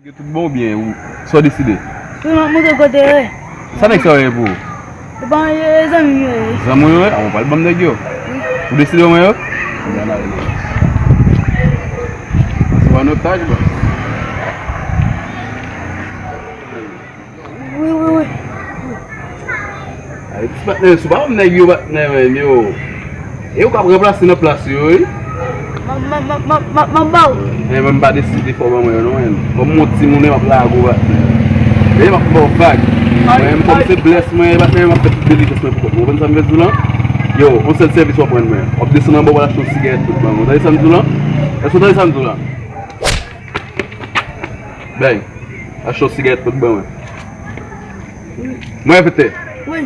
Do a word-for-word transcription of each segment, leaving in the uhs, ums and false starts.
Yo tout bon oubyen ou sa w deside? Wi, m ap montre kote yo ye. Sa nèg sa yo ye pou ou? E pa e zanmi m yo ye. Zanmi w yo ye? A, ou pral ban m nèg yo. Ou deside w ban yo? Ann ale. Se pa notaj, bro. Wi, wi, wi. Ay, ti patnè, si w pa ban m nèg yo, patnè, menm yo. E ou k ap ranplase nan plas yo, wi. M ap ba w. Men, men m pa deside fò w ban mwen yo, non, men. Kòm m yon timoun, m ap lage w, patnè. Men m ap ba w vag. Mwen menm, kòm se blès mwen ye, patnè, m ap fè tout dilijans mwen pou kont mwen. Ou konprann sa m vle di w lan? Yo, yon sèl sèvis w ap rann mwen. W ap desann anba, w al achte yon sigarèt pou ban mwen. Ou tande sa m di w lan? Èske w tande sa m di w lan? Bèy, achte yon sigarèt pou ban mwen. Mwen fete. Wi.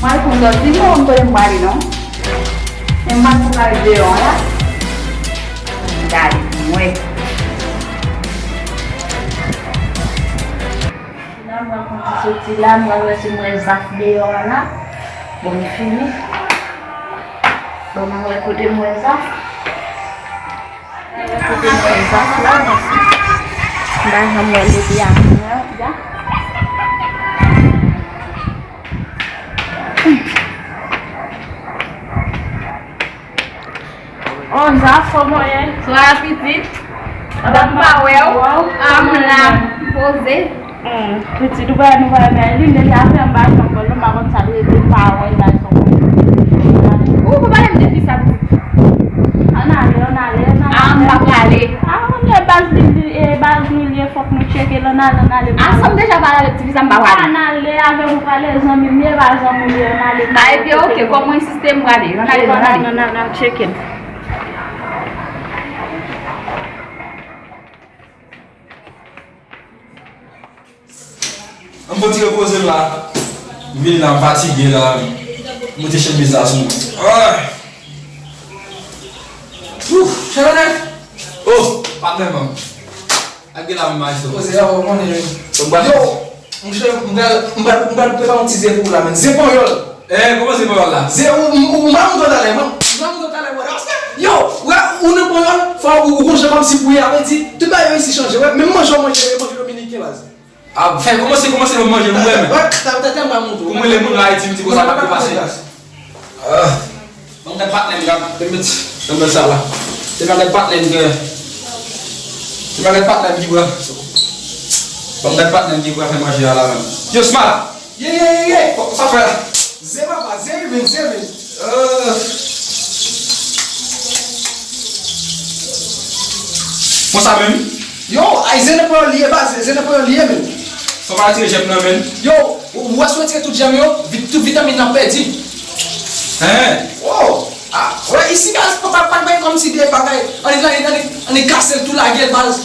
Mwen konn sòti non, m konnen m prale non. Men m pa t prale deyò a la. Gade pou mwen. Finalman, m pral konn ki soti la, m pral wè si m wè Zaf deyò a la. Bon, m fini. Bon, m wè kote m wè Zaf. M wè kote m wè Zaf la. M pa janm wè l depi avan, ya. Oh, Zaf, kòman w ye? Swa pitit. Anba m pa wè w. Wow. Ah, m la, m poze. Hmm, pitit, ou pa nou pa wè li, depi apre m pa janm wè l, m pa konn sa l rete, m pa wè l, bay son. Ou pa pale m de fi sa, pitit. Ann ale, ann ale, ann ale. Ah, m pa prale. Ah, ann ale, baz li, li, eh, baz nou li ye, fòk nou tcheke l, ann ale, ann ale. Ah, sa m deja pale avèk ti fi sa, m pa prale. Ann ale, avè m ou prale, zanmi m ye, pa zanmi m ye, ann ale. Ah, epi, ok, kòm w ensiste, m prale. Ann ale, ann ale. Ann ale, ann ale, ann ale, tcheke l. Ann fon ti repoze m la. M vin la, m fatige la. M moute chemiz la sou mwen. Ah! Ouf, Chevrolet! Oh, patnè m. Ak de la m maestro. Poze la, ou konnen, wi. Yo, monchè, m pral, m pral, m pral prepare yon ti ze pou ou la, men. Ze panyòl. Eh, kòman ze panyòl la? Ze, ou, ou, ou, m pral montre w talè, man. M pral montre w talè, brother. Paske, yo, wè, ou nan panyòl, fò ou, ou gon jan kòmsi pou ye, sa vle di, tout bagay yo isi chanje, wè. Menm manje w manje, manje dominiken, baz. Ah, fè, kòmanse, kòmanse nan manje pou mwen, men. Wè, ta, ta, ta, m pral montre w. Pou mwen, le moun nan Ayiti, m di konsa k ap pase. Ah. Ban m gad patnè m, gad, te met, te met sa la. Te met gad patnè m, gè. Te met gad patnè m ki pran. Ban m gad patnè m ki pran fè manje a la, menm. Yo, Smal! Ye, ye, ye, ye! Sa fè la? Ze papa, ze wi, ze wi. Euh. Konsa menm? Yo, ay, ze nan panyòl li ye, baz, ze nan panyòl li ye, menm. Fò pa retire jèm nan, menm. Yo, ou, ou wè si w retire tout jèm yo, vit, tout vitamin nan pèdi. Hein? Oh, ah, wè, isi, baz, pa, pa, pa gen kòmsi de bagay. Ann, ann, ann, ann kase l tou lage l, baz.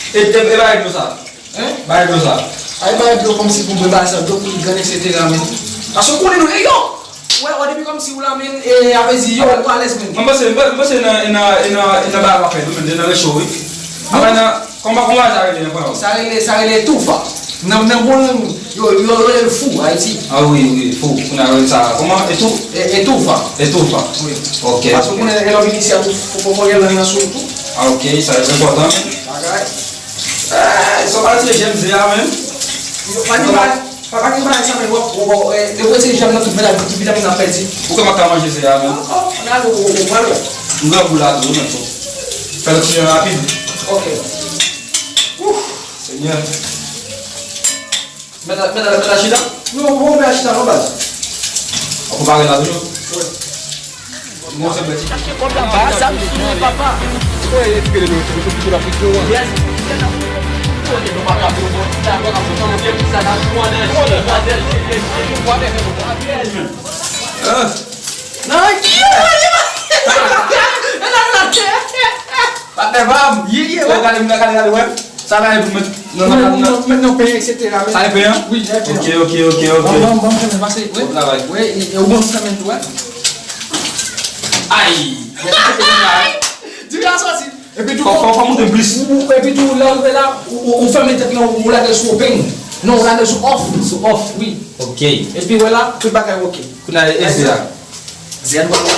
E, e, e bagay dlo sa? Hein? Bagay dlo sa. Ay, bagay dlo kòmsi pou bwè, bagay sa, dlo pou li grann, et cetera, men. Paske w konnen nou, e yo! Wè, wè, depi kòmsi ou la, men, e, a vle di, yo, ou alèz, men. Mwen panse, mwen, mwen panse nan, nan, nan, nan bagay w ap fè, tou, men, nan recho, wi. Apa nan, kòman, kòman sa rele nan panyòl? Sa rele, sa rele etoufa. Nan, nan bon lang, yo, yo rele l fou, Ayiti. Ah wi, wi, fou. Pou n rele sa, kòman? Etou? E, etoufa. Etoufa. Wi. Ok. Paske ou konnen, lè w vin isi a, tou, fò, fò, fò gen lang nan sou ou tou. Ah, ok, sa enpòtan, men. Bagay. Eh, sa w pa retire jèm ze a, menm? Pa gen bagay, pa, pa gen bagay sa, men, wè, wè, wè, eh, depi w retire jèm nan, tout vitamin, tout vitamin nan pèdi. Ou kòman ka manje ze a, menm? Oh, oh, ann ale, ou, ou, ou pral wè. M grangou la tou, menm, so. Fè lòt ti jan rapid. Ok. Ouf, Senyè. Mèt a, mèt a, mèt a chita? Non, bon, mèt a chita, non, baz. Ou konpare la toujou? Wi. Bon, se bèt. Chache kòb la, ba sa m sou li, papa. Oye, espere nou, espere nou, espere nou, espere nou. Yes. Ah. Nan ki yo li? Patnè pa m. Ye, ye, wè. Gade, gade, gade, wè. Sa la, e pou mèt nan, nan, nan, nan, nan, nan, pen, et cetera, men. Sa e pen an? Wi, e pen an. Ok, ok, ok, ok. Bon, bon, bon, bon, pase, wi. Bon travay. Wi, e, e, ou bon fèmen tou, wè. Ay! Di la soti. Epi tou, fò, fò, fò monte plis. Ou, ou, epi tou, lè w rive la, ou, ou, ou fèmen tèt lan, ou lage l sou open. Non, ou lage l sou off. Sou off? Wi. Ok. Epi wè la, tout bagay ok. Kounye a, e se a. Zen wè la.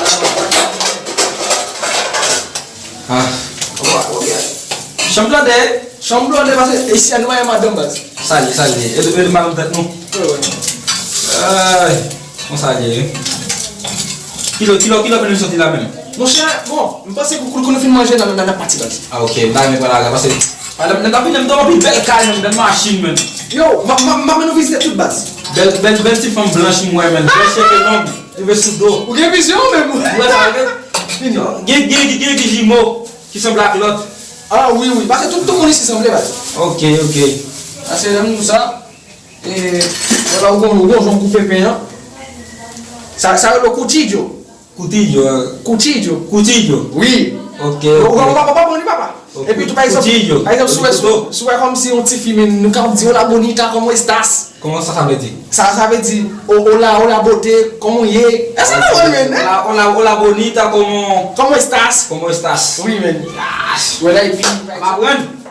Ah. Wè, ok. Chanm blòdè. Chanm blòdè, paske isi a nou pa gen madanm, baz. Salye, salye. E, e madanm tèt nou. Wi, wi. Ay. Konsa l ye, wi. Kilò, kilò, kilò fè nou soti la menm? Monchè, bon, m panse kou, kou, kou nou fin manje, n a, n a, n a pati, baz. Ah, ok. M ta renmen pran laga, paske, madanm, nan, nan, nan, nan, anpil bèl kay, menm, bèl machin, menm. Yo, m, m, m, m ap mennen w vizite tout, baz. Bèl, bèl, bèl ti fanm blanch, m wè, menm. Bèl cheve long, rive sou do. Ou gen vizyon, menm. Ou wè sa, ok? Gen, gen, gen, gen ki jimo, ki sanble ak lòt. Ah, wi, wi. Paske tout, tout moun isi sanble, baz. Ok, ok. Paske lè m di w sa, E, wè la, ou gon, ou gon jan w koupe pen an. Sa, sa rele cuchillo. Cuchillo, eh. Cuchillo. Cuchillo. Wi. Ok, ok. Ou, ou, ou pa, ou pa bon li, papa. Ok. Epi tou, pa egzanp, cuchillo. Pa egzanp, si w wè, si w wè kòmsi yon tifi, men nou ka di, "Hola bonita, cómo estás?" Kòman sa, sa vle di? Sa, sa vle di, "O, hola, hola beauté, kòman w ye?" E sa pa bon, men, hein? Hola, hola, hola bonita, cómo, cómo estás? Cómo estás? Wi, men. Wè la, epi, pa egzanp.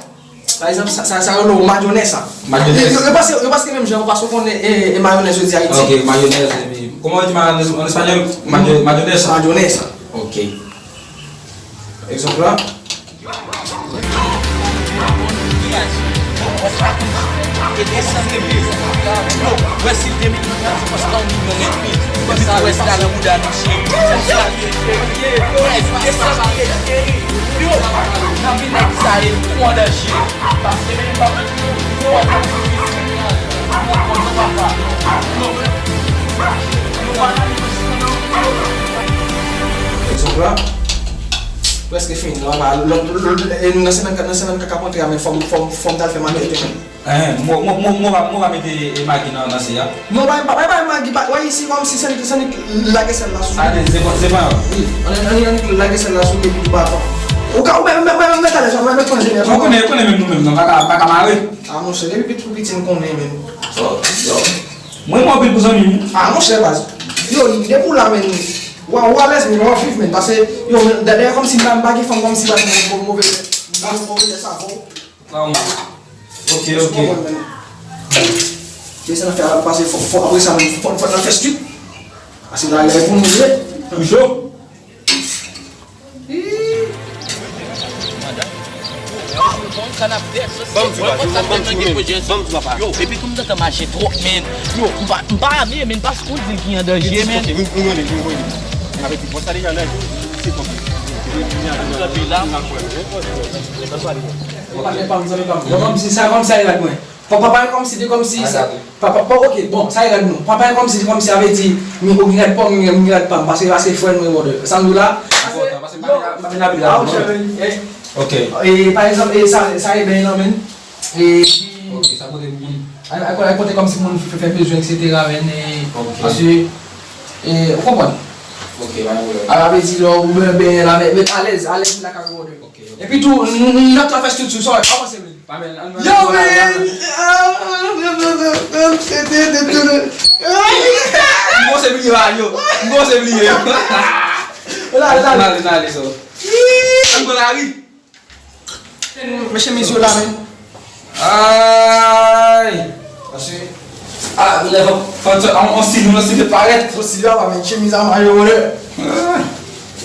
Pa egzanp, sa, sa, sa yo rele mayonesa. Mayonnaise. Yo, yo, yo panse, yo panse menm jan, paske w konnen, e, e mayonèz yo di Ayiti. Ok, mayonèz, epi, kòman yo di mayonèz an espanyòl? Mayo-, mayonesa. Mayonesa. Ok. Egzanp la. E desann epi, yo, wè si te Paske yon milyon etmi, epi tou rès la nan bouda nou, cheri. Sa se la verite. Yes, e sa sa ye, cheri. Yo, nan vi nèg sa ye, nou an danje. Paske menm pa pou nou, nou an danje. Nou an danje, papa. Nou, nou pa nan limit, non. Egzanp la, prèske fini, la, lòt, lòt, lòt, e, nan semèn, nan semèn k ap antre a, men fò m, fò m, fò m t al fè manualité, men. Hein, mwen, mwen, mwen, mwen, mwen pa mete, e, magi nan, nan se a. Non, pa, pa, pa, pa magi, pa, wè isi kòmsi se, se lage sèl la sou li. Sa vle di, se pa, se pa. Wi, ann, ann, ann lage sèl la sou li, epi ou pa pran. Ou ka, ou menm, menm, menm, menm, talè, sa, mwen, mwen, mwen, mwen, mwen, konnen, konnen menm nou menm, non, pa ka, pa ka mare. Ah, monchè, depi pi, pi piti, m konnen, menm. Yo, yo. Mwen, mwen, anpil pou zanmi m. Ah, monchè, baz. Yo, depi w la, menm. Wa, w alèz, menm, w ap viv, menm, paske, yo, dayè, kòmsi m pa, m pa gen fanm, kòmsi m pa gen move, move, move, move, sa, bon. Clairement. Ok, ok. Mesye nan fè al pase fò, fò, apre sa, fò, fò nan fè street. Ase la, la, pou nou vle. Toujou. Ban m di, papa. Ban m di, papa. Yo, epi tou m t antan mache twòp, men. Yo, m pa, m pa ame, men, paske ou di ki an danje, men. Ou pa fè pa m, zanmi pa m. Bon, kòmsi sa, kòmsi sa, e rad mwen. Papa, papa, kòmsi, de kòmsi sa. Papa, pa, ok, bon, sa e rad nou. Papa, kòmsi, kòmsi, sa vle di, mi, ou gen rad pa m, mi gen rad pa m, paske, paske frè nou e brother. Sa m di w la? Enpòtan, paske m pa gen, m pa gen abitid. Ah, ok, eh. Ok. E, pa egzanp, e sa, sa e ben nan men. E, ok, sa kote pou moun. Ay, ay, ay, kote kòmsi moun fè, fè bezwen, et cetera, men, e, ok. Paske, e, ou konprann? Ok, pa gen pwoblèm. Ala vle di, lè ou ben, ben, la, men, men alèz, alèz, la ka brother. Ok, ok. Epi tou, n, n, n ap fè striktè, sa, w panse, men? Pa men, ann, yo, men! M panse bliye, yo. M panse bliye, yo. Ann ale, ann ale, ann ale, so. Ann pran lari. Men chemiz yo la, men. Ay! Pase. Ah, lè fò, fò, fò, on, on stil, on stil parèt. On stil la, men chemiz a mayo, wè. Ah.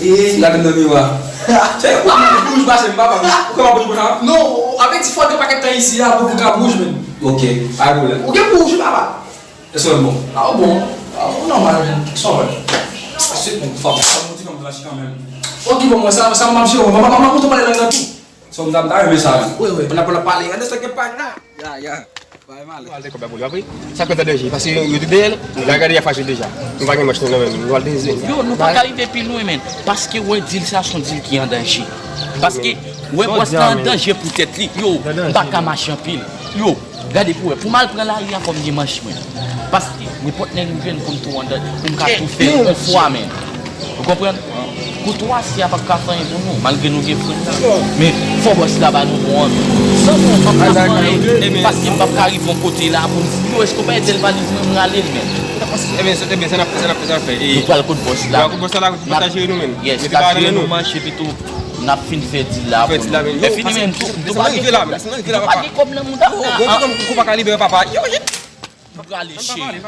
E gade m nan miwa. Chè, ou, ou wouj pase m, papa. Ou kòman wouj konsa? Non, avè di fò de pakèt tan isi a pou, pou ka wouj, men. Ok, pa gen pwoblèm. Ou gen pou wouj, papa. Èske w bon? Ah, ou bon. Ah, ou nòmal, men. Sa w wè? Sa se bon, fò, fò nou ti fanm blanch kanmenm. Ok, bon, mwen, sa, sa, m ap jere, mwen, mwen, mwen, mwen, mwen, mwen, mwen, mwen, Sou m ta, m ta renmen sa, wi. Wi, wi. Pou n ap, pou n ap pale. Gade sa gen pag la. Ya, ya. Bagay malè. Nou al dekob la pou li, w ap ri. Sa k fèt an danje, paske yo, yo te dèyè l. Lè gade y ap fache deja. Nou pa gen manch nou nan men nou. Nou al dèyè. Yo, nou pa ka rive pi lwen, men. Paske wè dil sa, se yon dil ki an danje. Paske wè bòs la an danje pou tèt li. Yo, m pa ka mache anpil. Yo, gade pou wè. Pou m al pran lari a, fò m gen manch mwen. Paske nenpòt nèg m jwenn pou m tou an danje, pou m ka tou fè yon fwa, men. Ou konprann? Koutwazi a p ap ka fè anyen pou nou, malgre nou gen fren la. Men, fò bòs la ba nou bon anvi. San bon, m p ap ka fè anyen, paske m p ap ka rive yon kote la pou m di, yo, èske w pa ede l valiz mwen, m rale l menm. Ebyen, ebyen, sa n ap fè, sa n ap fè, sa n ap fè. Nou pral kot bòs la. Nou pral kot bòs la, pou pataje nou menm. Yes, mete pa nan men nou. Mache pito, n ap fin fè dil la pou nou. Lè fini menm, m tou, m tou pa gen kòb nan mouda. M pa ka libere papa. Yo, yo. M prale, cheri.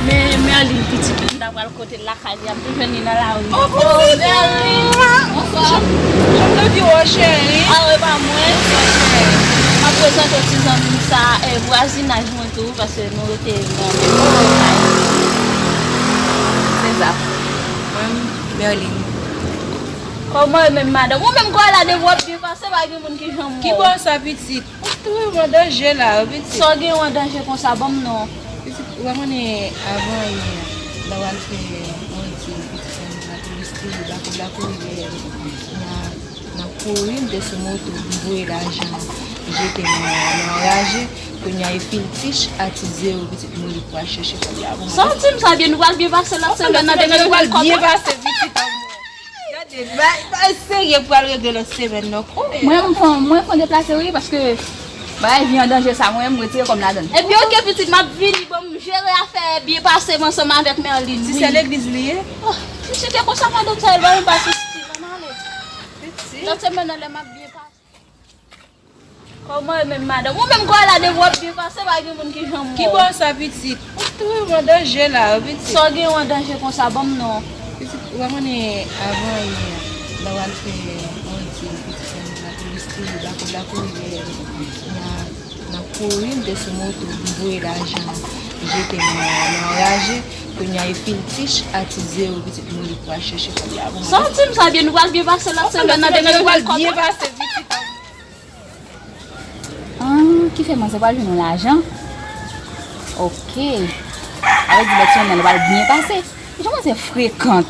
Men Merline pitit li, m ta pral kote l lakay li, ap jwenn li nan lari. Oh, pitit! Merline! Bonswa. Jan m te di w, cheri. Ah, e pa mwen. M ap prezante w ti zanmi m sa, eh, vwazinaj mwen tou, paske nou rete nan menm kay. Se sa. Mwen, Merline. Kòman e menm, madanm? Ou menm, kò la depi w ap byen pase, pa gen moun ki janm wè w. Ki bò sa, pitit? Ou twouve m an danje la, pitit. Sa w gen w an danje konsa, ban m non. Pitit, ou pa konnen avan yè, lè w al fè yon dil, pitit, lapolis kouri, lapolis la kouri dèyè m. N a, n a kouri, m te sou moto, m voye lajan, m jete nan, nan raje. Kounye a, e Filtich atize yo, pitit, m rele pou al chèche kòb la pou mwen. Sa w di m sa byen, nou pral byen pase lòt semèn nan, depi nou jwenn kòb la. Byen pase, pitit an mwen. Gade, bay, bay serye pral regle lòt semèn nan. Mwen, m fon, mwen fon deplase wi, paske bagay vi an danje sa, mwen, m retire kò m ladan l. Epi, oke, pitit, m ap vini, bon, m jere afè byen pase m ansanm avèk Merline, wi. Ti sè legliz li ye? Oh, pitit, e konsa madanm sa, e ba yon pa sou stil, ann ale. Pitit. Lòt semèn nan, lè m ap byen pase. Kòman e menm, madanm? Ou menm, kò la depi w ap byen pase, pa gen moun ki janm wè w. Ki bò sa, pitit? Ou twouve m an danje la, pitit. Sa w gen w an danje konsa, ban m non. Pitit, ou pa konnen avan yè, lè w al fè yon dil, pitit, lapolis kouri, lapolis la kouri dèyè m. N a, n a kouri, m te sou moto, m voye lajan, m jete nan, nan raje. Kounye a, e Filtich atize yo, pitit, m rele pou al chèche kòb la pou mwen. Sa w di m sa byen, nou pral byen pase lòt semèn nan, depi nou jwenn kòb la. Byen pase, pitit an mwen. Ah, ki fè manzè pral jwenn yon lajan? Oke. Sa vle di lòt semèn nan, li pral byen pase. Jan manzè frekan.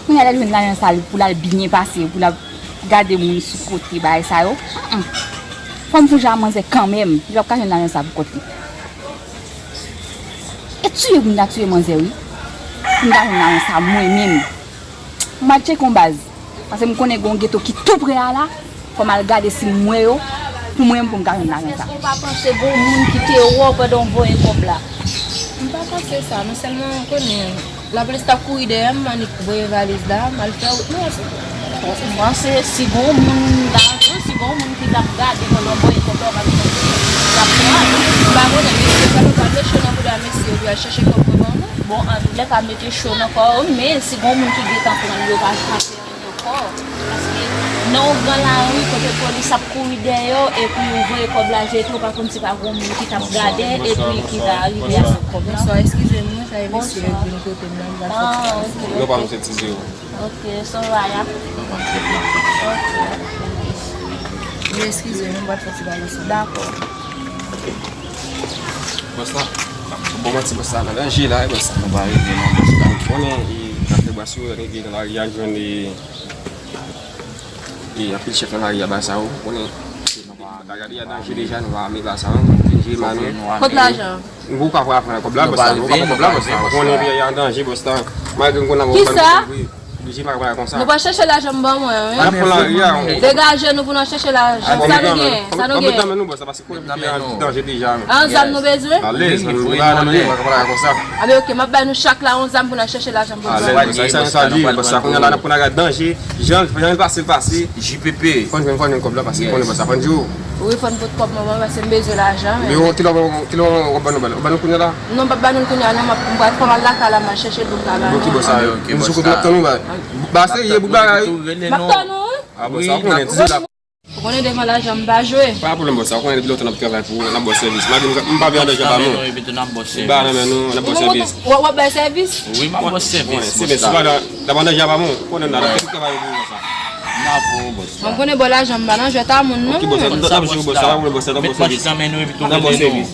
Kounye a l al jwenn lajan sa pou l al byen pase, pou l ap gade moun sou kote, bagay sa yo. Mm, mm. Fò m sonje a manzè kanmenm. Li p ap ka jwenn lajan sa pou kont li. E tiye pou m ta tiye manzè, wi. Pou m ta jwenn lajan sa mwen menm. M al tcheke yon baz. Paske m konnen gen yon geto ki tou pre a la. Fò m al gade si m wè yo. Pou mwen menm pou m ka jwenn lajan sa. Èske w pa panse gen yon moun ki te wè w pandan w voye kòb la? M pa panse sa, men sèlman m konnen lapolis t ap kouri dèyè m, m annik voye valiz la, m al fè wout mwen. M panse si gen yon moun lajan, si gen yon moun ki t ap gade pandan w voye kòb la, w pa t panse l ap pran. M pa konnen, mesye, sa nou pral met cho nan bouda mesye, epi al chèche kòb mwen ban nou. Bon, antoulèka, mete cho nan kò yo, men si gen yon moun ki gentan pran l, yo pa, pa fè ankò. Paske nan yon gran lari kote polis ap kouri dèyè w, epi ou voye kòb la jete, ou pa konn si pa gen yon moun ki t ap gade, epi ki ta rive avèk kòb la. Bonswa, eskize m, sa e mesye yo vin kote m nan, m pral fè ti bagay. Non, pa m se ti zewo. Ok, Soraya. Ok. Wi, eskize m, m pral fè ti bagay sou. Dakò. Bòs la, bon, manti, bòs la nan danje la, bòs la. Nou pa regle non, bòs la. Konnen, e, afè bwa sou yo, nèg nan lari a jwenn, e, e, anpil chèf nan lari a ba sa yo. Konnen, lari a danje deja, nou pa ame ba sa yo. Vin jwe manou. Kot lajan? Ou ka pran kòb la, bòs la. Ou ka pran kòb la, bòs la. Konnen peyi a an danje, bòs la. Malgre m konnen. Kisa? Jim pa ka pale konsa. Nou pral chèche lajan m ban mwen, wi. N ap pran lari a. Degaje nou pou n al chèche lajan. Sa nou gen? Sa nou gen? Met nan men nou, bòs la, paske konnen ki an danje deja. An zam nou bezwen? Alèz, nou pa ka pale konsa. A ben, ok, m ap bay nou chak la yon zam pou n al chèche lajan pou nou. Alèz, bòs la, sa, sa di, bòs la, kounye a la, n ap pran lari a danje. Jan, jan l pase, l pase. J P P. Fò n jwenn, fò n jwenn kòb la, paske konnen bòs la, fò n di w. Wi, fò n pot kòb manman, paske m bezwen lajan. Men yon kilo, kilo, w ap ban nou, w ap ban nou kounye a la? Non, m p ap ba nou l kounye a, non, m ap, m pral fè mal lakay la, m al chèche l pou m ka ba nou. Ok, bòs la, m sou kout, m ap tann ou, ba. Ba serye, bout bagay. M ap tann ou, wi. A, bòs la, ou konnen, ti la. Ou konnen devan lajan m pa jwe. Pa pwoblèm, bòs la, ou konnen depi lontan n ap travay pou ou, n ap ba w sèvis. Malgre m, m pa vin an danje pa moun. Ba nan men nou, n ap ba w sèvis. W ap bay sèvis? Wi, m ap ba w sèvis, bòs la. N ap an danje pa moun, ou konnen n ap travay pou ou, bòs la. M ap ba w, bòs la. M konnen bò lajan m pa nan jwèt a moun, non. Ok, bòs la, n ap swiv, bòs la, ou konnen, bòs la, n ap ba w sèvis. N ap ba w sèvis.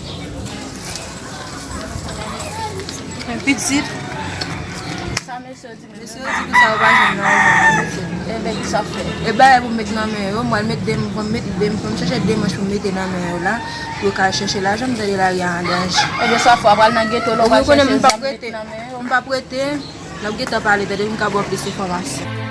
Pitit. Sa mesye yo di, mesye yo di konsa yo pa jwenn lajan, mesye. Enben, ki sa fè? E bagay pou m met nan men yo, m pral met de, pou m met de, pou m chèche de manch pou m mete nan men yo la, pou yo ka chèche lajan, m tande lari a an danje. Enben, sa fè w pral nan geto, lè w pral chèche zam, met nan men yo. M p ap rete, n ap gentan pale, tande, pou m ka ba w plis enfòmasyon.